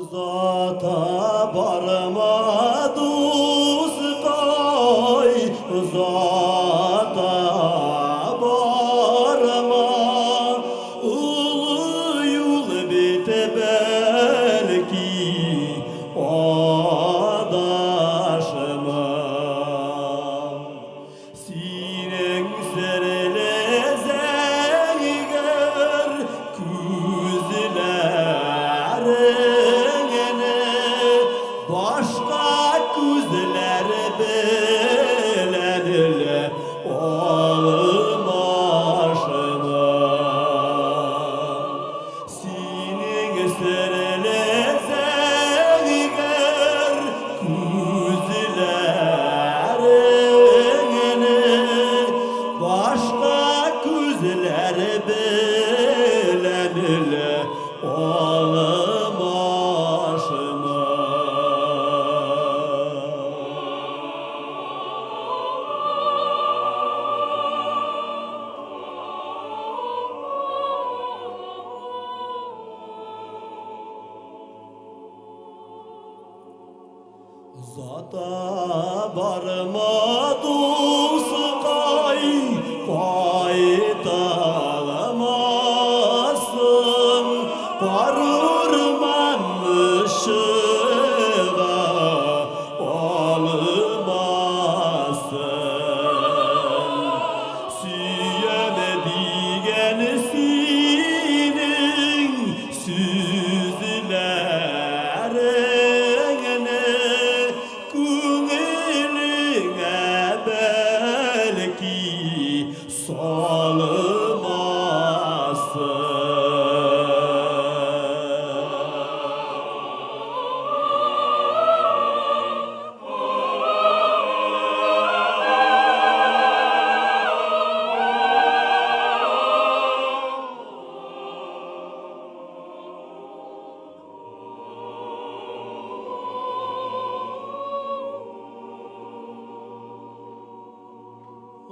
Озата барма, дускай, озата барма. Олы юл бит бәлки адашма. Синең серле зәңгәр күзләреңне башка күзләр белән лә алмашына. Синең серле зәңгәр күзләреңне башка күзләр белән лә алмашма. Озата барма, дускай, кайта алмассың, Карурман чыга алмассың. Сөям дигән синең сүзләреңне күңелеңә бәлки салмассың.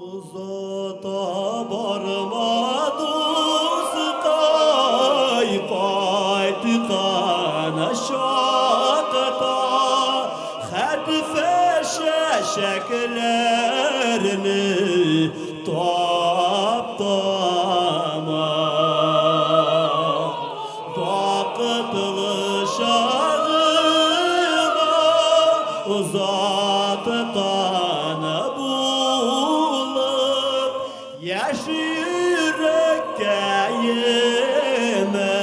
Озата барма, дускай, кайткан чакта хәтфә чәчәкләрне таптама. Вакытлы чагына озаткан булып, яшь йөрәккәемә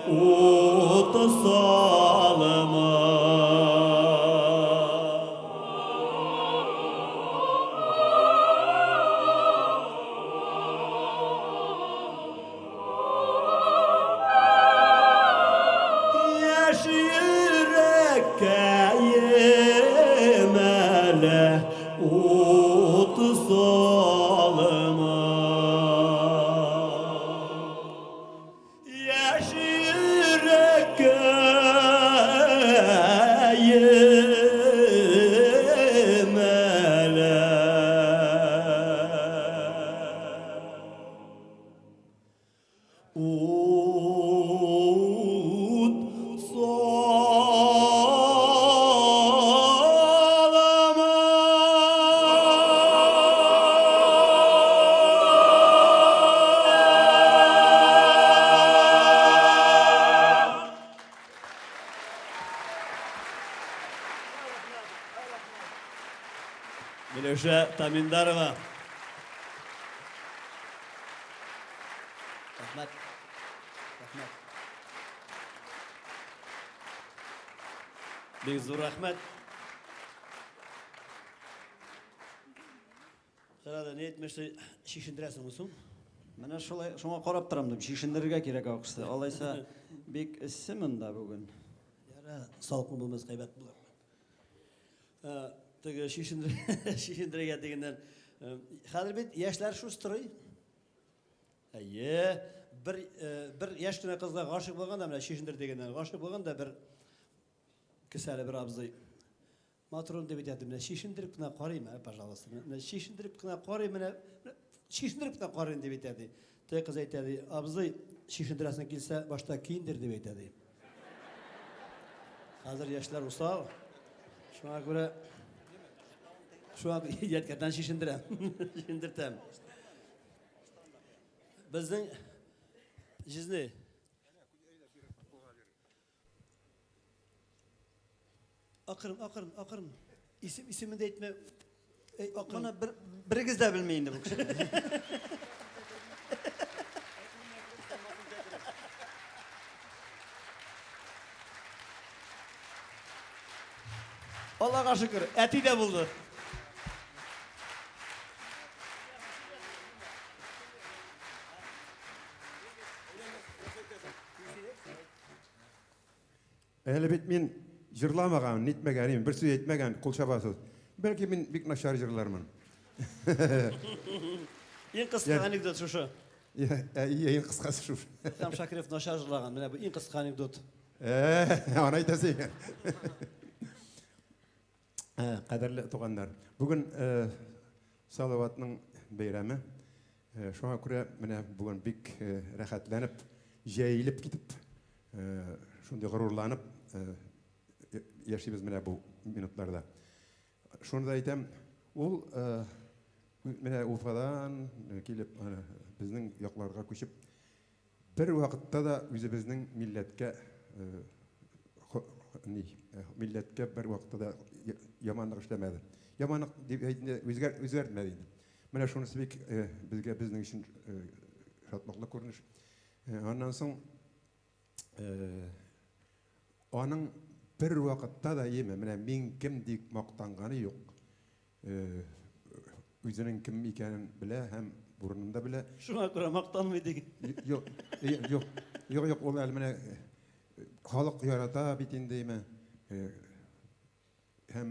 ут салма. Яшь йөрәккәем әле ут салма. Яшь йөрәккәем әле. Ут салама. Миләүшә Таминдарова. Рәхмәт. Рәхмәт. Бик зур рәхмәт. Карада ни әйтмешли чишендерәсең соң? Менә шулай шуңа карап торам дип, чишендерергә кирәк акчасы. Алайса бик эссе монда бүген. Яра, салкын булмас кайбәт булыр. Теге чишендерергә дигәннән, хәзер бит яшьләр шустырый. Әйе, бер бер яшь кенә кызга гашыйк булган да, менә чишендер дигәннән, гашыйк булган да бер кесәле бер абзый. Матурым дип әйтә, менә чишендереп кенә карыйм, ә, пожалуйста. Менә чишендереп кенә карыйм, менә чишендереп кенә карыйм дип әйтә ди. Теге кыз әйтә ди, абзый, чишендерәсең килсә, башта киендер дип әйтә ди. Хәзер яшьләр усал. Шуңа күрә шуңа ядкәрдән чишендерәм. Чишендертәм. Безнең җизни Акрын, акрын, акрын. Исем, исемен дә әйтмә. Әй, акрын. Моны бер, берегез дә белми инде бу кешене. Аллага шөкер, әти дә булды. Әле бит мин җырламаган, нитмәгән, бер сүз әйтмәгән, кул чабасыз. Бәлки мин бик начар җырлармын. Иң кыска анекдот шушы. Иң кыскасы шушы. Илһам Шакиров начар җырлаган. Менә бу иң кыска анекдот. Аны әйтәсе икән. Кадерле туганнар, бүген Салаватның бәйрәме. Шуңа күрә менә бүген бик рәхәтләнеп, җәелеп китеп, шундый горурланып яшибез менә бу минутларда. Шуны да әйтәм, ул менә Уфадан килеп, безнең якларга күчеп, бер вакытта да үзебезнең милләткә ни, милләткә бер вакытта да яманлык эшләмәде. Яманлык дип әйтте, үзгәртмәде инде. Менә шунысы бик безгә, безнең өчен шатлыклы күренеш. Аннан соң аның бер вакытта да име, менә мин кем дип мактанганы юк. Үзенең кем икәнен белә һәм урынын да белә. Шуңа күрә мактанмый диген. Юк, юк, юк, юк, ул әле менә халык ярата бит инде име. Һәм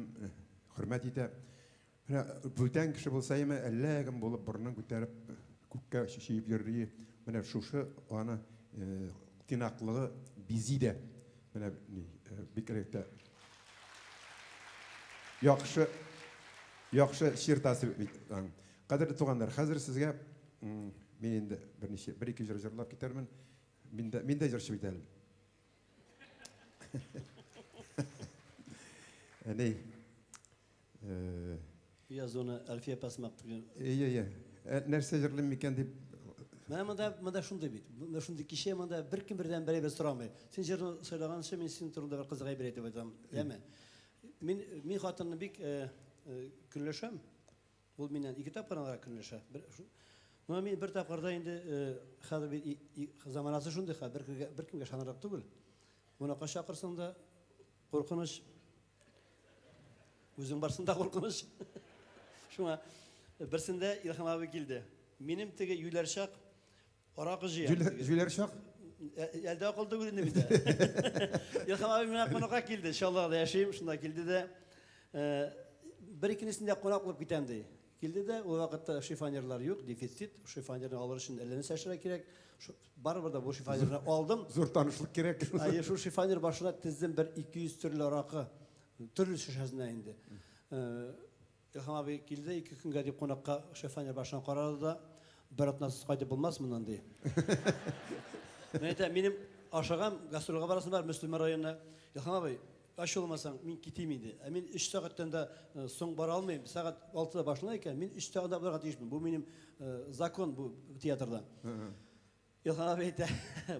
хөрмәт итә. Менә бүтән кеше булса име, әллә кем булып борынын күтәреп күккә чөеп йөрри. Менә шушы аны тыйнаклыгы бизи дә. Менә бигрәк тә яхшы, яхшы чиртасы бит аның. Кадерле туганнар, хәзер сезгә мин инде берничә, бер-ике җыр җырлап китәрмен. Мин дә, мин дә җырчы бит әле. Әни. Язуны Әлфия Пасмак дигән. Әйе, әйе. Нәрсә җырлыйм микән дип. Менә монда, монда шундый бит. Монда шундый кичә, монда беркем бердән бер әйбер сорамый. Син җырны сайлаганчы, мин синең турында бер кызык әйбер әйтеп әйтәм. Яме. Мин, мин хатынны бик көнләшәм. Ул миннән ике тапкыр ныграк көнләшә. Но мин бер тапкырда инде хәзер бит заманасы шундый хәзер, беркемгә, беркемгә ышанырлык түгел. Кунакка чакырсаң да куркыныч. Үзең барсың да куркыныч. Шуңа берсендә Илһам абый килде. Минем теге юләр чак аракы җыям. Юләр чак? Әлдә акыл түгел инде миндә. Илһам абый миңа кунакка килде. Чаллыда яшим, шунда килде дә. Бер икенесендә кунак булып китәм ди. Килде дә, ул вакытта шифонерлар юк, дефицит. Шифонерны алыр өчен әллә нәрсә эшләргә кирәк. Барыбер дә бу шифонерны алдым. Зур танышлык кирәк. Әйе, шул шифонер башына тездем бер 200 төрле аракы. Төрле шешәсенә инде. Илһам абый килде, ике көнгә дип кунакка шифонер башына карады да, бер атнасыз кайтып булмас моннан ди. Мин әйтәм, минем ашыгам, гастрольгә барасым бар Мөслим районына. Илһам абый, ачылмасаң, мин китим инде. Ә мин 3 сәгатьтән дә соң бара алмыйм. Сәгать 6-да башлана икән, мин 3 сәгатьтә барырга тиешмен. Бу минем закон бу театрда. Илһам абый әйтә,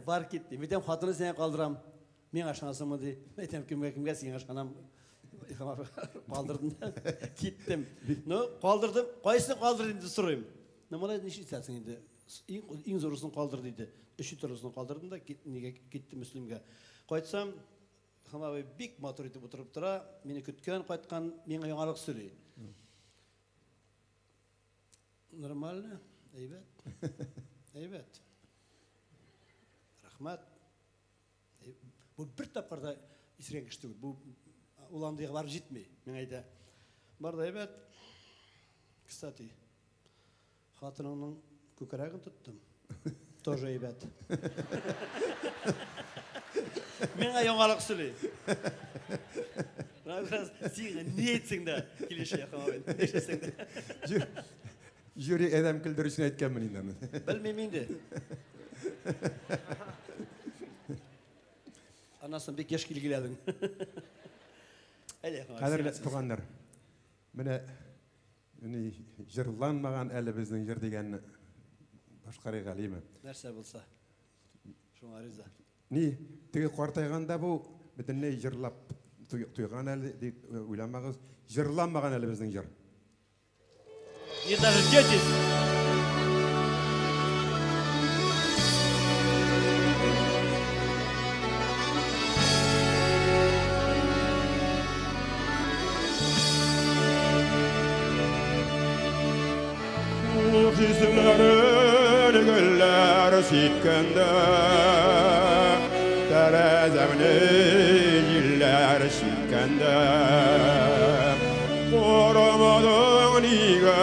бар кит ди. Мин әйтәм, хатыны сиңа калдырам. Миңа ышанасыңмы ди. Мин әйтәм, кемгә, кемгә сиңа ышанам. Илһам абый калдырдым да киттем. Ну, калдырдым. Кайсысын калдыр инде сорыйм. Ну, малай, нишләтәсең инде? Иң, иң зурысын калдыр диде. Өч литрлысын калдырдым да нигә киттем Мөслимгә. Кайтсам, Илһам абый бик матур итеп утырып тора, мине көткән, кайткан, миңа яңалык сөйли. Нормально, әйбәт. Әйбәт. Рәхмәт. Бу бер тапкыр да исергән кеше түгел. Бу ул андыйга барып җитми, миңа әйтә. Бар да әйбәт. Кстати, хатыныңның күкрәген тоттым. Тоже әйбәт. Миңа яңалык сөйли. Син ни әйтсең дә килешә, Илһам абый. Нишләсәң дә. Жюри адәм көлдерү өчен әйткәнмен инде аны. Белмим инде. Аннан Аннан соң бик еш килгеләдең. Әйдә, Кадерле туганнар, менә ни җырланмаган әле безнең җыр дигәнне башкарыйк әлеме? Нәрсә булса. Шуңа риза. Ни, теге картайганда бу бөтенләй җырлап туйган әле дип уйламагыз. Җырланмаган әле безнең җыр. Не дождетесь. Хисләрен гөлләр сипкәндә, Тәрәзәмне җилләр чирткәндә, Карамадың нигә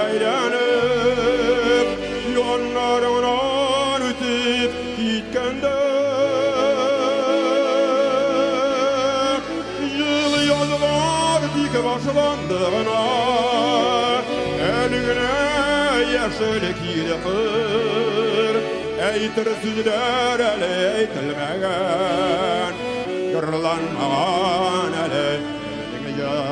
әйләнеп, Яннарыңнан үтеп киткәндә. Җылы язлар тик башланды гына, Әле генә яшел киде кыр, Әйтер сүзләр әле әйтелмәгән, Җырланмаган әле безнең җыр.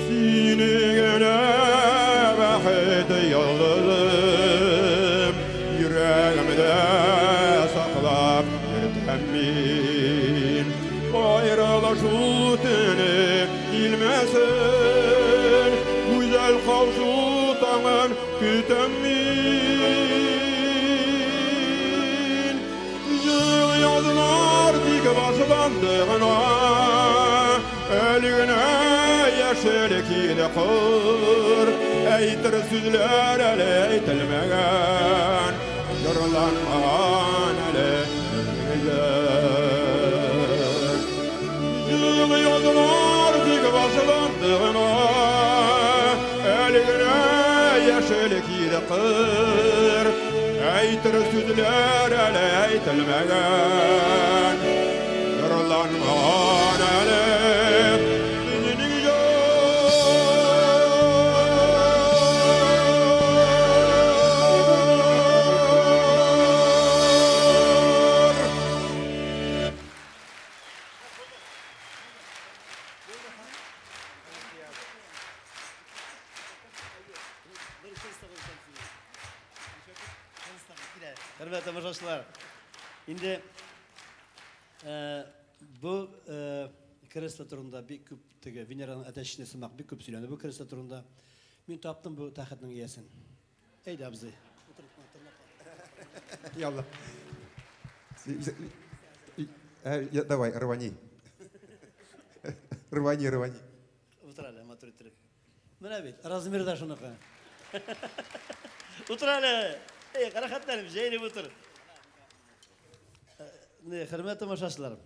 Сине генә бәхет йолдызым, Йөрәгемдә саклап йөртәм мин. Аерылышу төне килмәсен, Гүзәл кавышу таңын көтәм мин. Җылы язлар тик башланды гына, Әле генә яшел киде кыр, Әйтер сүзләр әле әйтелмәгән, Җырланмаган әле безнең җыр. Җылы язлар тик башланды гына, Әле генә яшел киде кыр, Әйтер сүзләр әле әйтелмәгән, Җырланмаган әле безнең җыр. Хөрмәтле тамашачылар, инде бу кресло турында бик күп теге Венераның әтәче сымак бик күп сөйләнде бу кресло турында. Мин таптым бу тәхетнең иясен. Әйдә, абзый. Ялла. Давай, рвани. Рвани, рвани. Утыр әле, матур иттереп. Менә бит, размер да шуныкы. Утыр әле. Эй, рәхәтләнеп, җәелеп утыр. Хөрмәтле тамашачылар.